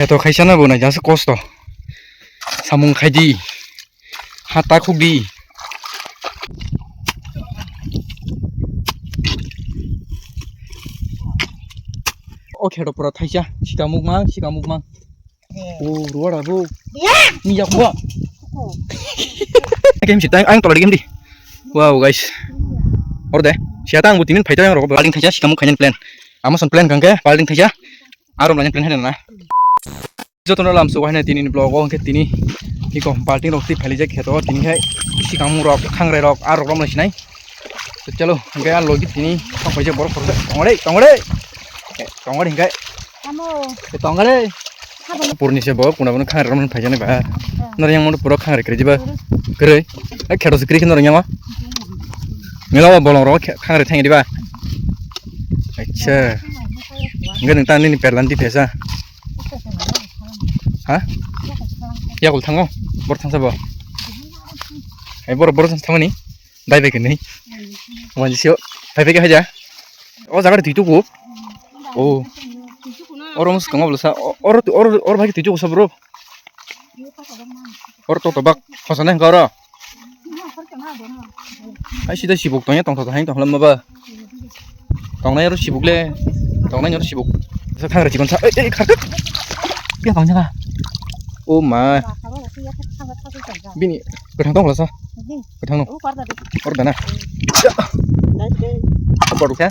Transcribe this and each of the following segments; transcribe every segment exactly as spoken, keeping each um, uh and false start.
Eto khaisa na bo nai jasa kosto. Samung khai di. Ha ta khuk di. O kheto pura thaisa. Sikamuk mang, sikamuk mang. O ruwa da bo. Ni ya khwa. Game si tang ang tolari game di. Wow guys. Orde. Siya tang bu tinin phaita yang rok balding thaisa sikamuk khainani plan. Ama son plan kangke balding thaisa. Aro manya plan hai na. Jotono lam sugo haino tini ni vlog o hwnkhe tini iko balting rok twi phalijak kheto tini hai sikamung rok khangrai rok aro rok romlai sinai. Chalo hwnkhe a logi tini tongpaijak borok khoroksa tongre tongre tongre hwnkhe tongre. Purni se bo kuna bono khangrai romlai phaijani ba. Nor yang mono pura khangrai kwrwi ba. Kwrwi. Kheto se kwrwi khe nor yang ma. Mela ba bolong rok khangrai thang di ba. Acha. Hwnkhe nang tang nini perlan di phesa. Ha? Yakul thango? Bor thangsa bo? Ai bor bor thangsa thangmani? Dai bai kini. Wanji sio. Dai bai ke haja. O jaga twi tuku. O. Oro mus kamo blasa. Oro oro oro bai twi tuku sa bro. Oro to tobak. Khosana hwnkha oro. Hai sida sibuk tongya tongthok hai tonglam maba. Tongnai oro sibuk le. Tongnai oro sibuk. Sa khangra chikon sa. Ei ei kharkak. Pia tong jaga. O ma. Bini kwthang tong sa. Kwthang no. Oro dana. Bor kha.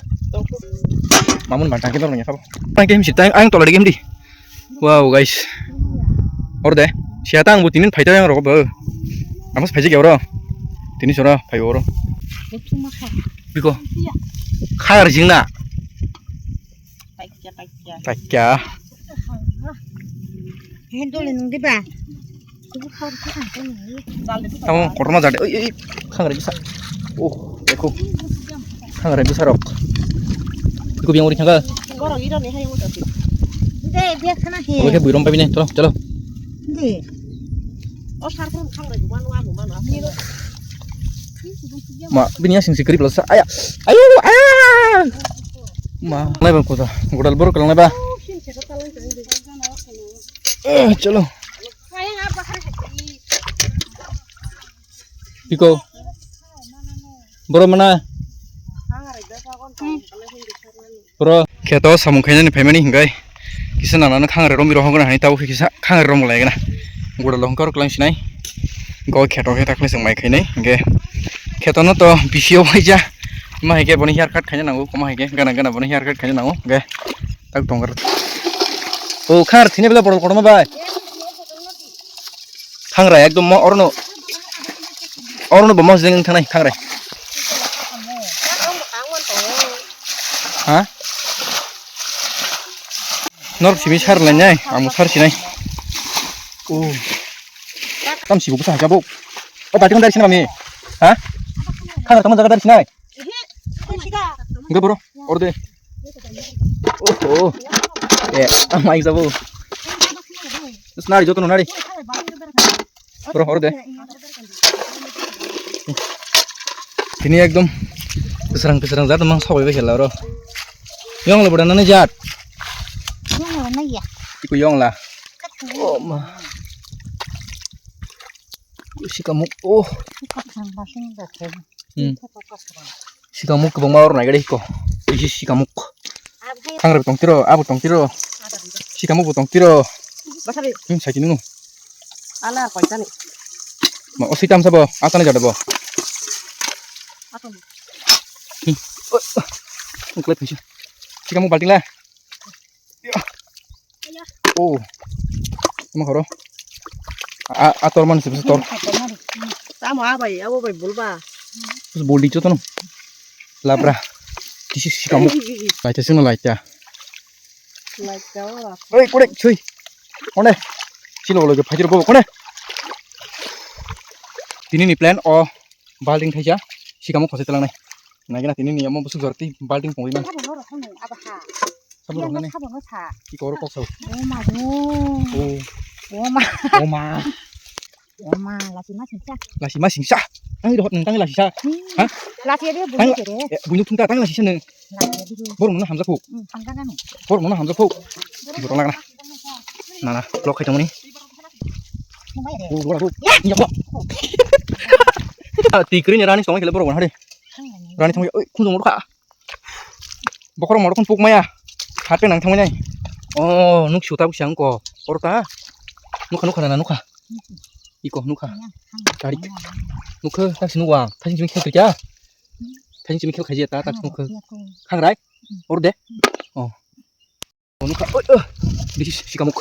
Mamun bantang ke dong ya sabo. Tang ke himsi tang ang tolari ke himdi. Wow guys. Orde. Siya ta ang bo tinin phaita yang rok bo. Amos phaijak ya oro. Tini sora phai oro. Biko. Khagar jingna. Taikya, taikya. Taikya. Hindole nung diba? Tamo korma jade. Oi oi. Khangre bisa. Oh, eko. Khangre bisa rok. Eko biang uri khangga. Borok iro ni hai uto. De, dia khana he. Oke, buirom pabi ne. Chalo, chalo. De. O sar pun khangre gumano amu mano. Ma, bini asing si krip lasa. Aya. Ayo, aya. Ma, nai bang kuda. Godal borok lang nai ba. Eh, chalo. Piko. Boro mana? Boro. Kheto samung khainani phaimani hingai. Kisa nanano khangre romwi rohok gana hani tabo kisa khangre romwi lai gana. Gura lo hongkar klang sinai. Go kheto khe takle song mai khainai. Hinge. Kheto no to bisio waija. Ma hike boni hair cut khaina nango. Koma hike gana gana boni hair cut khaina nango. Hinge. Tak tongkar. O khar thini bela borol korma bai. Khangrai ekdom mo orno. Orno bo mo jeng thanai khangrai. Ha? Nor simi sar lai nai, ang sar sinai. O. Tam sibu sa jabo. O bating dari sini kami. Ha? Khangrai tam jaga dari sinai. Enggak, bro. Orde. Oh, oh. Eh, amai sabo. Terus nari, joto nari. Bro, orde. Ini ekdom keserang-keserang jat mang sabai hela, bro. Yong le bro, nani jat? Yong le nai ya. Iku yong la. Oh, ma. Sikamuk, oh. Hmm. Sikamuk kwbangma oro nai gari ko. Isi sikamuk. Khangrai tong tiro, abo tong tiro. Sikamuk bo tong tiro. Hmm, sai tini. Ala koi tani. Ma, o sitam sabo, atani jada bo. Hmm. Oh, oh. Ungkle phaisa. Sikamuk balting la. Oh. Tamo khoro. A, a tor man sibse tor. Tamo abai, abo bai bulba. Bus bol di jotono. Labra. Kisi sikamuk. Laita sino laita. Laita ora. Oi, kore, sui. Kone. Silo loge phajir bo kone. Tini ni plan o balding thaisa. Sikamuk khose talangnai. Naikhe na tini ni omo busuk jorti balding pongwi man. Sabo rok nani. Sabo rok nani. Ki koro kok sao. O ma do. O. O ma. O ma. O ma, lasi ma singsa. Lasi ma singsa. Tang ri hot nang tang lasi sa. Ha? Lasi ri bu ri. Bunyuk thungta tang lasi sa nang. Lasi ri. Bor mona hamjak phuk. Hmm, hamjak nang. Bor mona hamjak phuk. Bor mona hamjak phuk. Nana, block khai tongmani. Twi kwrwi ni rani tongwi khele borok hari. Rani tongwi, oi, khunjung rokha. Bokhorok morok khun puk maya. Hat pe nang thangmani. Oh, nuk suta busi ang ko. Oro ta. Nukha, nukha, nana, nukha. Iko, nukha. Tarik. Nukha, tak sinu wa. Thajin chimi khel kya? Thajin chimi khel khaji ta, tak sinu kha. Khang rai. Oro de. Oh. Nukha, oi, oh, bisi sikamuk.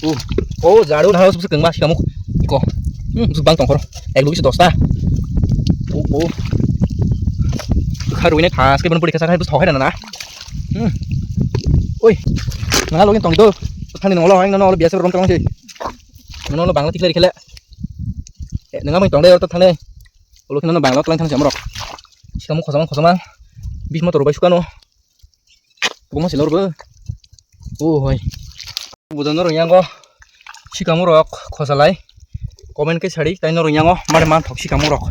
Oh, oh, jadu na, bisi kengma sikamuk. Iko. Hmm, bisi bang tongkhor. Ek bisi dosta. Oh, oh. Kha ruine khas ke bon puri khasa khai bisi thokhai na na. Hmm. Oi. Nang login tong do. Thani nang lo, nang lo biasa rom tong si. Nang lo bangla tikla khele. Nang amai tong de yor to thani. Olo khina bangla tlang thang si amrok. Sikamuk khosama khosama. Bis motor bai sukano. Buma silor bo. Oh hoi. Buda norok yango. Sikamurok khosalai. Comment khe sadi tai norok yango. Mare man thok sikamurok.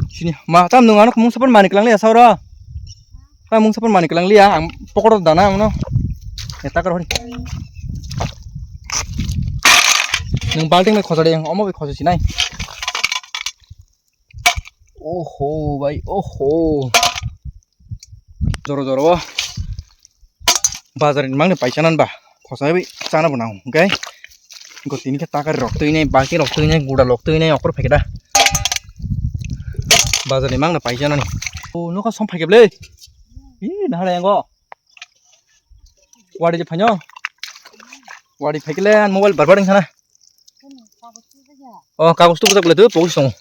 Sini ma tam nung ano mung sapan mani klang liya saura. Ha mung sapan mani klang liya ang pokoro dana ano. Eta kar hori. Nung balting mai khosadi ang omo bi khosa sinai. Oho bai, oho. Joro joro o. Bazar ni mangni paisa nan ba. Khosa bai chana bo nang, okay? Go tini khe takari rok twi nai, balti rok twi nai, guda rok twi nai, okor phekda. Bazar ni mangni paisa nani. O nokha som phai khe ble. Ih, nahara yango. Wari je phaino. Wari phaikle an mobile barbar wngkhana. O kagos tu bujak le tu pogis tong.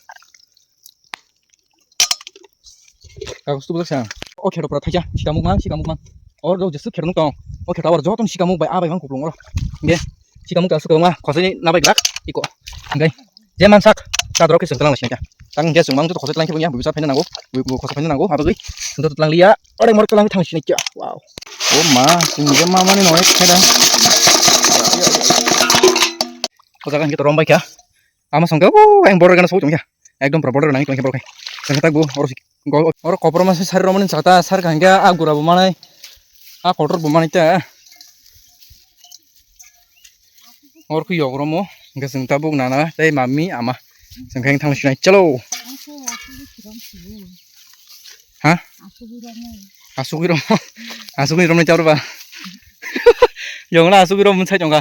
Kagos tu bujak sa. O kheto pura thaisa sikamuk mang sikamuk mang. Or do jesu kheto nuk tong. O kheto awar joton sikamuk bai abai mang kuplung oro. Ge sikamuk ta sukamuk ma khosini nabai glak iko. Ge. Je mansak, ta dorok khe chwng tlang lai sinai kha. Tang hwnkhe chwng mang joto khosai tlang khe bo ya, buisa phaina nango, bu, bu khosai phaina nango, abagwi chwng joto tlang liya, orek morek tlang thang sinai kha. Wow. O ma, chwng je ma mani noe kheda. O jaga hwnkhe to rom bai kha. Ama songkhe, o, ang borok gana soi tong kha. Ekdom pura border nang tong kha borok khe. Chwng tak bu, oro sik, go, oro kopor ma se sari romani chata, sar kha hwnkhe, a gura bo manai, a kotor bo manai ta. Or khe yok romo, hwnkhe chwng tabuk nana tei mami ama. Chwng khe thang sinai chalo. Ha? Asugwi romo. Asugwi romo ni chalo ba. Yong na asugwi romo sai tongkha.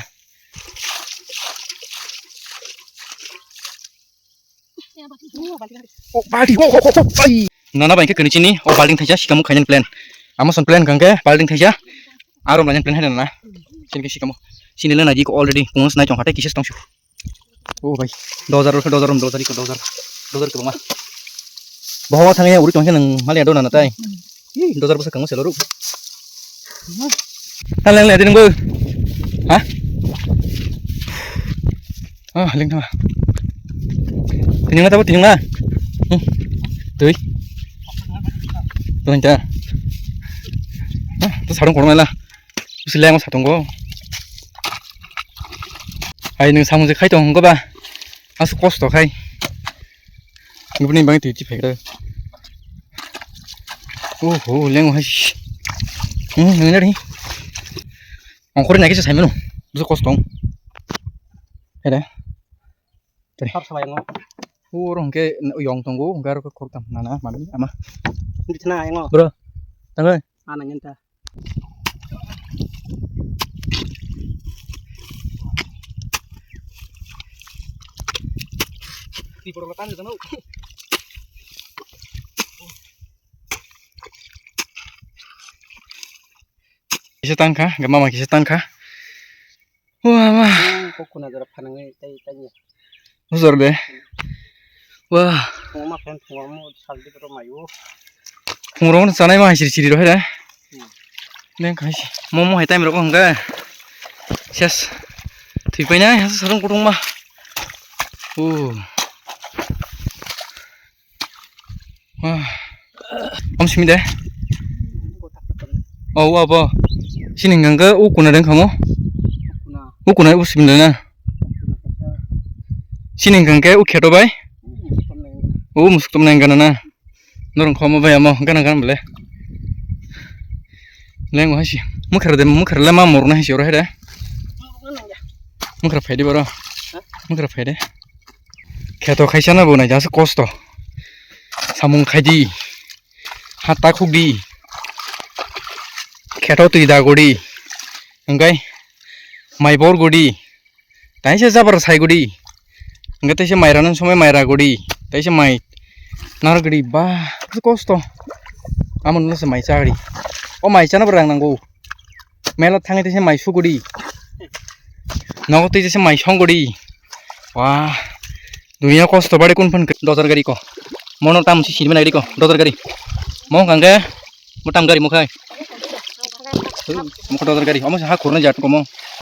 O balti, o, o, o, o, ai. Nana bai khe kani chini, o balting thaisa sikamuk khainani plan. Ama son plan kangkhe balting thaisa. Aro mlainani plan haina nana. Chini khe sikamuk. Chini le naji ko already kung snai tong hatai kisa tong su. O bai. Dojar ro dojar ro dojar iko dojar. Dojar ko ma. Bohwa thangya uri tong nang mali ado nana tai. Ih, dojar bwsa kangma selo ru. Tang leng le, tini bo. Ha? Ah, leng tama. Tini ma tabo tini ma. Hmm. Tui. Tui ta. Ah, to sarung korma la. Usi leng satung go. Ai nung samung je khai tong go ba. Asu kosto khai. Ngubni bang tui chi phai. Oh, oh, leng hai. Hmm, nang nari. Ongkhorwi naikhe se saimano. Buso kosto wng. Here. Tari. Sar sabai ngo. Oro hwnkhe yong tongo, hwnkhe aro khoroktham nana, mami, ama. Bithna ngo. Bro. Tangoi. Ana ngenta. Twi borok lo tang jano. Kisa tangkha, hwnkhe mama kisa tangkha. Wah, wah. Kok kuna jora phanangwi tai tanya. Hujor de. Wah. Phungma khen phungma mo saldi bro mayu. Phungrok no chanai ma siri siri rohai da. Hmm. Neng khai si. Momo hai time rok hwnkhe. Ses. Thwi painai hasa sarung kutung ma. Uh. Wah. Om simi de. Oh, abo. Sini hwnkhe u kuna deng khamo. U kuna u simi de na. Sini hwnkhe u kheto bai. U musuk tum nang gana na. Norong khomo bai amo gana gana bole. Lengo hai si. Mukhar de mukhar le ma morna hai si oro hai de. Mungkra phaidi boro. Mungkra phaidi. Kheto khaisano bo naijak se kosto. Samung khaidi. Ha ta khukdi. Kheto twi da gudi. Hingkai mai bor gudi. Taisa jabar sai gudi. Hingke taisa mai rana somoi mai ra gudi. Taisa mai nar gudi. Ba, kosto. Amo no se mai chagri. O mai chana barang nango. Mela thangi taisa mai sugudi. Nogo taisa mai songgudi. Wa. Dunia kosto bari kun phan dojar gari ko. Mono tam si sirmana gari ko. Dojar gari. Mo kangke. Mo tam gari mo khai. Mo ko dojar gari. Omo se ha kurna jat ko mo.